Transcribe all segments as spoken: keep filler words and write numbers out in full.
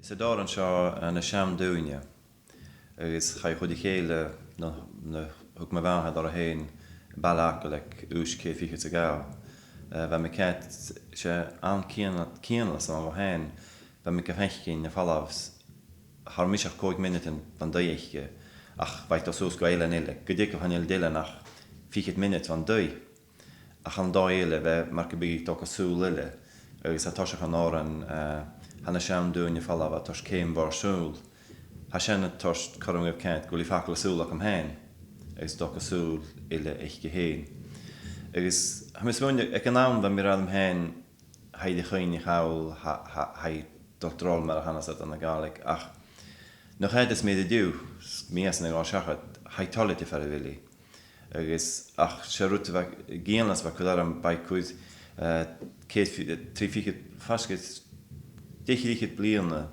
Tha an t-òran seo, eh, na seann daoine, agus chaidh a chur ri chèile, no, no thug mo mhàthair orra fhèin, Baile Acaill aig aois ceithir fichead 's a dhà. Eh, bha mi ceart, 's e an cian-, cianalas a bh' ann dhomh fhèin, bha mi ga fhaicinn a' falbh s-, cha robh mise ach còig mionaidean bhon taigh aice, ach bha i a' dol suas gu eilean eile, gu dearbh chan eil eilean ach fichead mionaid bhon taigh. Ach an dòigh eile, bha e mar gum biodh i a' dol gu saoghal eile, agus tha toiseach an òrain, eh, tha na seann daoine a' falbh a' toirt ceum mhòr saoghal. Tha sin a' toirt cothrom dhuibh ceart gu bheil i a' fàgail an saoghal agam fhèin, agus a' dol gu saoghal eile aice fhèin. Agus tha mi a' smaoineachadh, aig an àm bha mi ag ràdh rium fhèin, tha i ri chuimhneachadh, tha, tha, tha i a' dol droll mar a chanas iad ann an Gàidhlig, ach nach fhaod mi an-diugh, mìosan a dhol seachad, tha i toilichte far a bheil i. Agus, ach 's e rud a bha, cianalas a bha a' cur orm, bha i a' cur, eh, ceithir fi-, eh, trì fichead, faisg air deich air fhichead bliadhna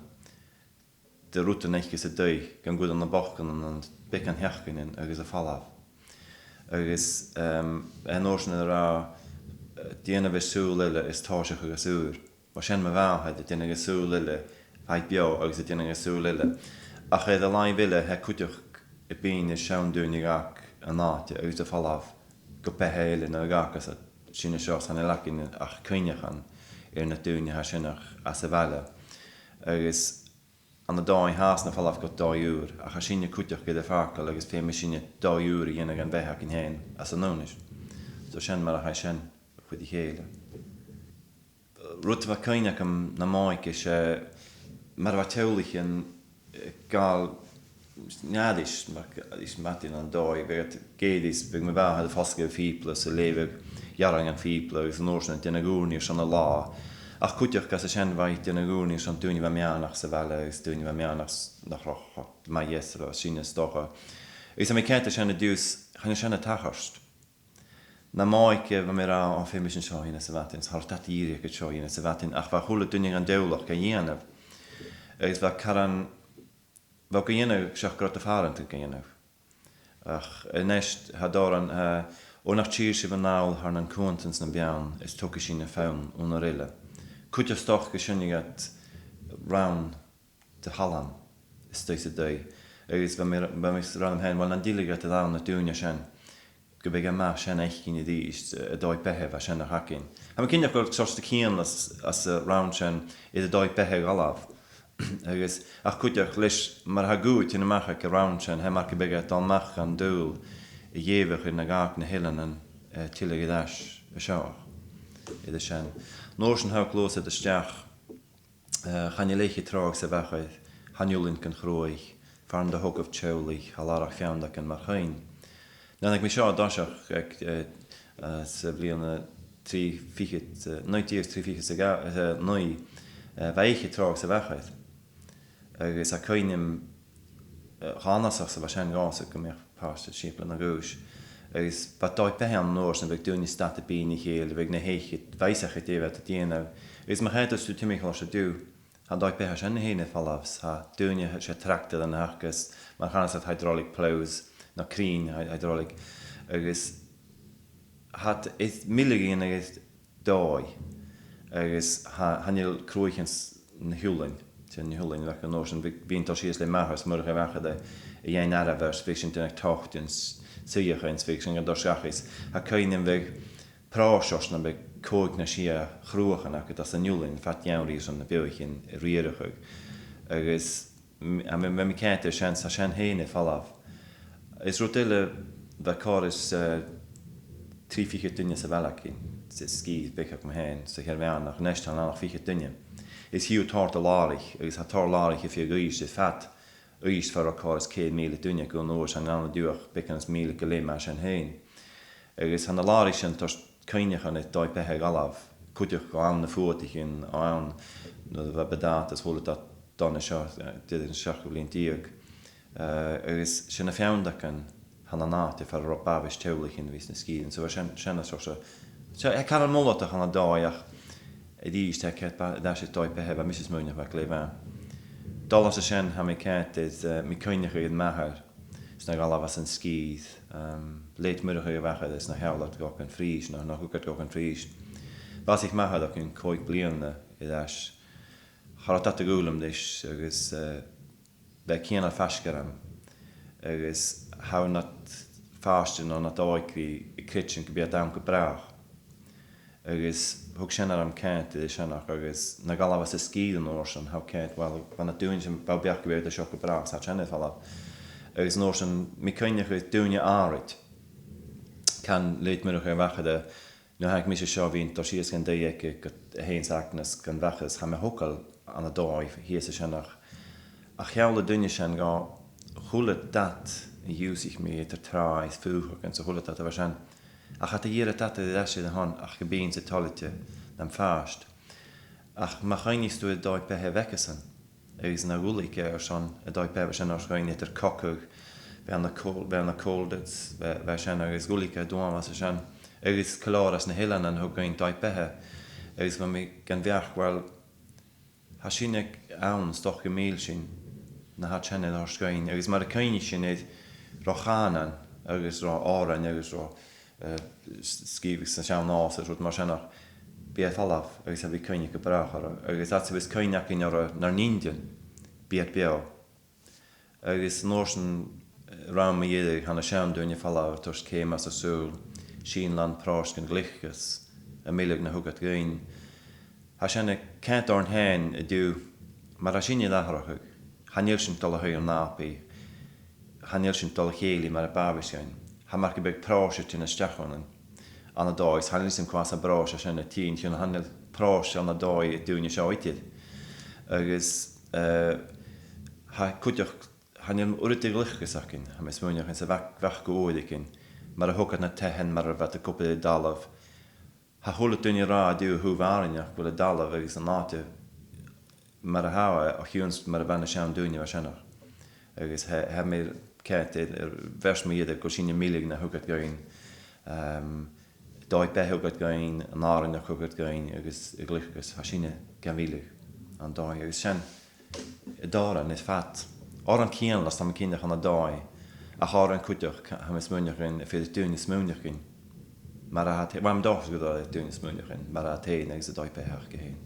de rudan aice san taigh, gan cur ann am bocain ann am beagan sheachdainean agus a' falbh. Agus, ehm, an uair sin a ràdh, eh, dèanamh air saoghal eile is tòiseachadh às ùr. Bha sin mo mhàthair, a' dèanamh air saoghal eile, bha i beò agus a' dèanamh air saoghal eile. Ach air an làimh eile, tha e cuideachd a' bruidhinn air seann daoine a dh'fhàg an àite agus a' falbh gu beatha eile no a dh'fhàg às a sin an seo, 's chan eil againn ach cuimhneachan air na daoine a tha sin ach às a' bhaile. Agus ann an dòigh, tha sinn a' falbh gu dòigh ùr, ach tha sinne cuideachd air ar fàgail agus feumaidh sinne dòigh ùr a dhèanamh dhan bheatha againn fhèin às an aonais. So sin mar a chaidh sin a chur ri chèile. Rud a bha cuimhne agam nam òige, 's e mar a bha teaghlaichean, eh, a' gabhail, an aithris, mar, is madainn an dòigh, bhiodh iad ag èirigh, bhiodh mo mhàthair a' fosgladh a' Phìobla 's a' leughadh earrannan Phìobla agus an uair sin a' dèanamh ùrnaigh airson an latha. Ach cuideachd às a sin bha i a' dèanamh ùrnaigh airson daoine a bha meadhanach sa bhaile agus daoine a bha meadhanach s-, nach robh, nach robh math dha-rìribh, 's e sin 's dòcha. Agus tha mi cinnteach sin an-diugh, chan eil sin a' tachairt. Nam òige bha mi ag ràdh, o, feumaidh sinn seo a dhèanamh sa mhadainn, 's cha robh dad ag iarraidh agad seo a dhèanamh sa mhadainn, ach bha a h-uile duine gan teaghlach ga dhèanamh. Agus bha caran, bha ga dhèanamh seach gu robh do phàrantan ga dhèanamh. Ach a-nis, tha an t-òran, eh, o nach tìr sibh a-nall thar nan cuantan 's nam beann, is togaidh sinn am fonn aon uair eile. Cuideachd 's dòcha gun seinnidh iad rann de thallann a-staigh san taigh. Agus bha mi, bha mi ag ràdh rium fhèin, uill, nan tilleadh iad air ais na daoine sin, gum biodh e math sin fhaicinn a-rithist, eh, an dòigh-beatha a bha sin a' tighinn. Tha mi cinnteach gu bheil seòrsa de chianalas anns an rann sin air an dòigh-beatha a dh'fhalbh. Agus, ach cuideachd leis mar a tha guth a' tighinn a-mach aig an rann sin, tha e mar gum biodh e a' dol a-mach dhan dùil a dh'èigheach air na dh'fhàg na h-eileanan, eh, tilleadh air ais an seo. Air a sin. An uair sin tha e a' gluasad a-steach, eh, chan eil aice tròg sa bheachd, chan iùlainn gun chruaidh, far an do thogadh teaghlaich, tha làrach-pheann againn mar chuimhn'. Nuair a thàinig mi seo an toiseach aig, eh, eh, sa bhliadhna trì fichead, eh, naoi deug trì fichead 's a dhà, eh, naoi, eh, bha aice tròg sa bheachd. Agus tha cuimhn' agam, eh, cho annasach 's a bha sin dhòmhsa gum biodh pàirt de shìob na dhùthcha. Agus bha dòigh-beatha ann an uair sin, bhiodh daoine stad a' bruidhinn ri chèile, bhiodh na h-èiche, bha fhios aca dè bha iad a' dèanamh. Agus ma choimheadas tu timcheall às an taigh, tha an dòigh-beatha sin fhèin a' falbh, 's tha daoine, 's e tractar a th' aca, 's mar a chanas iad hydraulic plows, no crìoch hy-, hydraulic. Agus tha iad, is milleadh a dhèanamh air dòigh, agus tha, chan eil cruaichean s-, na h-iùlainn, 's e na h-iùlainn a bh' aca an uair sin, bhiodh, bhiodh iad a' dol sìos le m' athair 's Murchadh MacAoidh a dhèanamh àireamh air, 's bhiodh sinn a' dèanamh tochdan 's suidheachain 's bhiodh sinn gan toirt seachad. Tha cuimhn' agam bhiodh pròiseil 's nam biodh còig no sia chruachan agad anns an iùlainn fad gheamhraidh airson na beathaichean a riarachadh. Agus m-, a, mi, mi, mi ceart air sin, 's tha sin fhèin a' falbh. Is rud eile, bha còrr is, eh, trì fichead duine sa bhaile againn, sa sgìre bheag agam fhèin, sa Chearn Meadhanach, a-nis tha ann ach fichead duine. Is chì thu tòrr de làraich, agus tha tòrr làraich a' fighe a-rithist air fad, a-rithist far an robh còrr is ceithir mìle duine aig aon uair, 's tha an clann an-diugh beagan is mìle gu leth mar sin fhèin. Agus tha na làraich sin a' toirt cuimhneachan air dòigh-beatha a dh'fhalbh, cuideachd, o, ann na fuadaichean, o, ann, nuair a bha buntàta is a h-uile dad dona seo, eh, deireadh na seachdamh linn deug. Eh, agus 's e na feanntagan a th' ann an àite far an robh babhais teaghlaichean a bhios na sgìrean. So, sin, sin an seòrsa, 's e, tha e caran mhòr a th' ann an dòigh, ach a-rithist, tha e ceart, bha, a-nis air dòigh-beatha, bha mise a' smaoineachadh, bha e glè mhath. Dol às a sin, tha mi ceart, is, eh, mi cuimhneachadh air m' athair, 's na dh'fhalbh às an sgìre, ehm, leithid Murchaidh a' Bhachair, is na sheall iad gu Obanprìs, no, no thug iad gu Obanprìs. Bhàsaich m' athair o chionn còig bliadhna air ais. Cha robh dad ag ùrnaigh leis agus, eh, bha e cianail faisg orm. Agus thàinig na pàistean no na dòigh a' creidsinn gum biodh an t-àm gu bràth. Agus thug sin orm ceangal ri seanchas agus na dh'fhalbh às an sgìre an uair sin, thug ceangal, uill, bha na daoine sin, bha beachd gum biodh iad seo gu bràth, 's tha sin a' falbh. Agus an uair sin, mi cuimhneach air daoine àraid, can leithid mar a chaidh a bhith aca, nuair a thàinig mise seo, bhithinn a' dol sìos gun taigh aige, gu, a h-aon seachdain is gun bheachas, tha mi a' togail ann an dòigh shìos an sin. Ach cheangail an duine sin gu, chuala dad a dh'ionnsaich mi eadar tràigh is fùthagan, so chuala dad a bha sin. Ach cha do dh'iarr dad air ais air a shon ach gum bithinn-sa toilichte nam phàiste. Ach ma chuimhnicheas tu air dòigh-beatha a bh' aigesan, agus na dh'fhuiling e airson an dòigh-beatha a bha sin air a bhith againn eadar cogadh, bha na col-, bha na Colditz, bha, bha sin agus dh'fhuiling e dùn às a sin, agus còmhla ris na h-eileanan a thug dhuinn dòigh-beatha, agus bha mi gan bheachd, uill, tha sinne ann, 's dòcha gum mìl sinn na tha teine a' toirt dhuinn, agus mar a chuimhnich sinn air ro chànain agus ro òrain agus ro, eh, s-, sgrìobhadh sa seann nòs is rud mar sin, bidh e a' falbh agus cha bhi cuimhne gu bràth orra, agus fhad 's a bhios cuimhne againn orra nar n-inntinn, bidh iad beò. Agus an uair sin, eh, ro mo dheireadh, tha na seann daoine a' falbh a' toirt ceum às an saoghal, sìon làn pròiseactan gliocais, a' milleadh na thug iad dhuinn. Tha sin a' ceangal oirnn fhèin an-diugh, mar a tha sinne ag atharrachadh, chan eil sinn a' dol a thaigh ar nàbaidh, chan eil sinn a' dol a chèilidh mar a b' àbhaist dhuinn. Tha mar gum biodh pròiseactan a-steach annainn ann an dòigh, is chan eil fhios agam cò às a bha am pròiseact sin a' tighinn, chionn chan eil pròiseact ann an dòigh aig daoine seo idir. Agus, eh, tha cuideachd, chan eil uiread de ghliocas againn, tha mi a' smaoineachadh, sa bheachd, bheachd gu h-àraidh againn, mar a thog iad na taighean, mar a bha iad ag obair air an talamh. Tha a h-uile duine ag ràdh an-diugh a thaobh àrainneachd gu bheil an talamh agus an àite mar a tha e, o chionn 's mar a bha na seann daoine mar sin. Agus tha, tha mi ceart air, air bheairt mu dheireadh gu bheil sinne a' milleadh na thug iad dhuinn, ehm, dòigh-beatha a thug iad dhuinn, an àrainneachd a thug iad dhuinn, agus a' ghliocas, tha sinne ga mhilleadh ann an dòigh. Agus sin an t-òran air fad. Òran cianalas, tha mi cinnteach, ann an dòigh, ach òran cuideachd, tha mi a' smaoineachadh, a bheir daoine smaoineachadh mar a tha, bha mi an dòchas gun do bheir daoine smaoineachadh mar a tha e agus an dòigh-beatha aca fhèin.